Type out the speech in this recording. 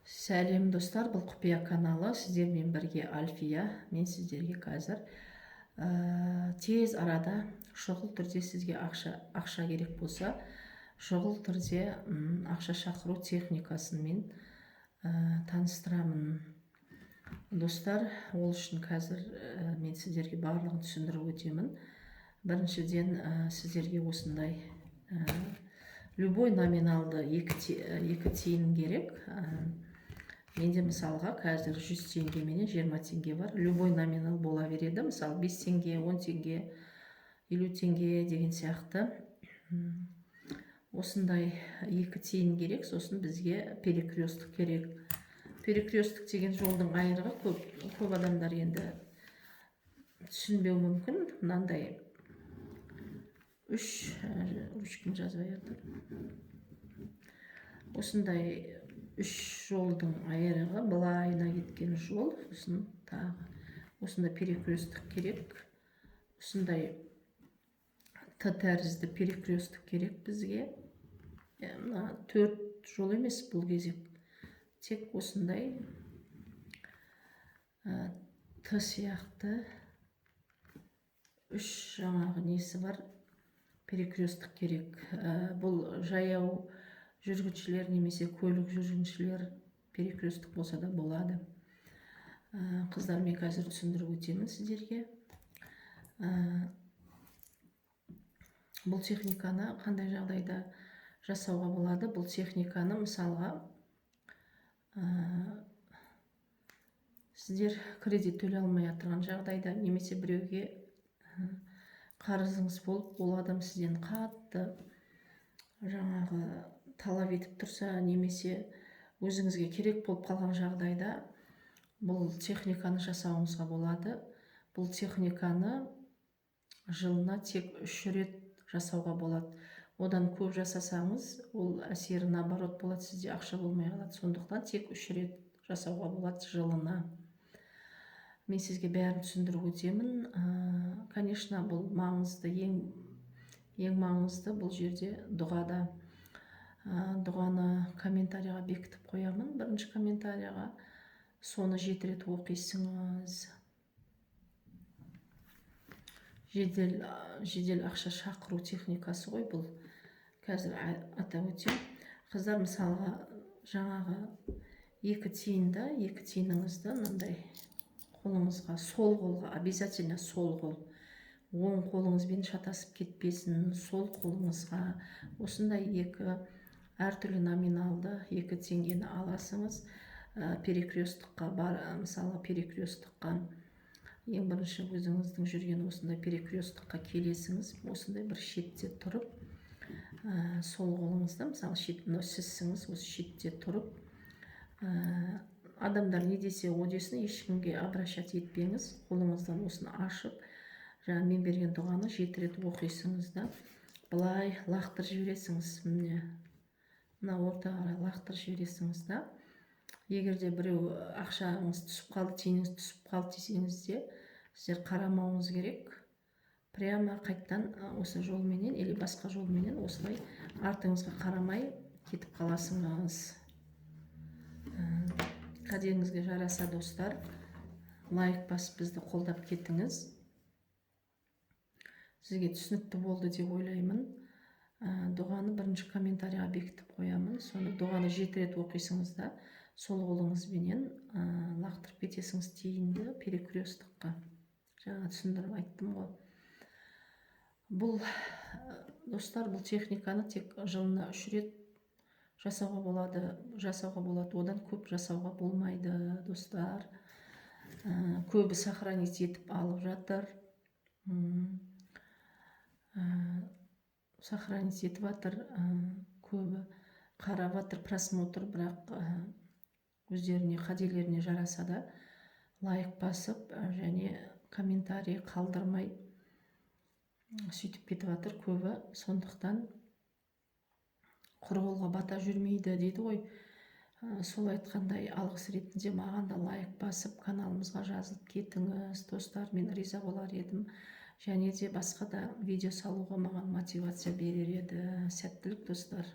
Сәлем, достар! Бұл Құпия каналы, сіздермен бірге Альфия. Мен сіздерге қазір тез арада шұғыл түрде сізге ақша керек болса, шұғыл түрде ақша шақыру техникасын мен таныстырамын, достар. Ол үшін қазір мен сіздерге барлығын түсіндіріп өтемін. Біріншіден, сіздерге осындай любой номиналды екі тиын керек. Менде, мысалға, қазір 100 теңге менен 20 теңге бар. Любой номинал бола береді, мысалы, 5 теңге, 10 теңге, 50 теңге деген сияқты. Осындай екі тиын керек. Сосын бізге перекресток керек. Перекресток деген жолдың айырығы. Көп адамдар енді түсінбеуі мүмкін. Мынандай үш, ручкам жазбай жатыр, осындай үш жолдың айырығы, былайына кеткен жол, сосын тағы осындай перекресток керек. Осындай Т тәрізді перекресток керек бізге. Мына төрт жол емес, бұл кезек тек осындай Т сияқты үш жаңағы несі бар перекресток керек. Бұл жаяу жүргіншілер немесе көлік жүргіншілер перекресток болса да болады. Қыздар, мен қазір түсіндіріп өтемін сіздерге. Бұл техниканы қандай жағдайда жасауға болады? Бұл техниканы, мысалға, сіздер кредит төлей алмай отырған жағдайда немесе біреуге қарызыңыз болып, ол адам сізден қатты жаңағы талап етіп тұрса немесе өзіңізге керек болып қалған жағдайда бұл техниканы жасауыңызға болады. Бұл техниканы жылына тек үш рет жасауға болады. Одан көп жасасаңыз, ол әсері наоборот болады, сізде ақша болмай қалады. Сондықтан тек үш рет жасауға болады жылына. Мен сізге бәрін түсіндіріп өтемін. Конечно, бұл маңызды, ең маңызды бұл жерде дұғада. Дұғаны комментарийға бекітіп қоямын, бірінші комментарийға. Соны жеті рет оқисыңыз. Жедел ақша шақыру техникасы ғой бұл. Қазір атап өтемін. Қыздар, мысалға, жаңағы екі тиынды, екі тиыныңызды мынандай қолыңызға, сол қолға, обязательно сол қол, оң қолыңызбен шатасып кетпесін, сол қолыңызға осындай екі әртүрлі номиналды екі теңгені аласыңыз. Перекрестокқа бар, мысалы, перекрестокқа ең бірінші өзіңіздің жүрген осындай перекрестокқа келесіңіз. Осындай бір шетте тұрып, сол қолыңызда, мысалы, шет, мынау сізсіңіз, осы шетте тұрып, адамдар не десе о десін, ешкімге обращать етпеңіз. Қолыңыздан осыны ашып, жаңа мен берген дұғаны жеті рет оқисыңыз да, былай лақтырып жібересіңіз, міне, мына ортаға қарай лақтырып жібересіңіз да. Егер де біреу ақшаңыз түсіп қалды, тиыныңыз түсіп қалды десеңіз де, сіздер қарамауыңыз керек. Прямо қайттан осы жолменен или басқа жолменен осылай артыңызға қарамай кетіп қаласыңыз. Кәдеңізге жараса, достар, лайк басып, бізді қолдап кетіңіз. Сізге түсінікті болды деп ойлаймын. Дұғаны бірінші комментарийға бекітіп қоямын. Соны, дұғаны жеті рет оқисыңыз да, сол қолыңызбенен лақтырып кетесіңіз тиынды перекрестокқа. Жаңа түсіндіріп айттым ғой. Бұл, достар, бұл техниканы тек жылына үш рет жасауға болады. Одан көп жасауға болмайды, достар. Көбі сохранить етіп алып жатыр. Сохранить етіп жатыр, көбі қарап жатыр, просмотр, бірақ өздеріне, кәделеріне жараса да, лайк басып және комментарий қалдырмай, сөйтіп кетіп жатыр көбі. Сондықтан құр қолға бата жүрмейді дейді ғой. Сол айтқандай, алғыс ретінде маған да лайк басып, каналымызға жазылып кетіңіз, достар. Мен риза болар едім және де басқа да видео салуға маған мотивация берер еді. Сәттілік, достар!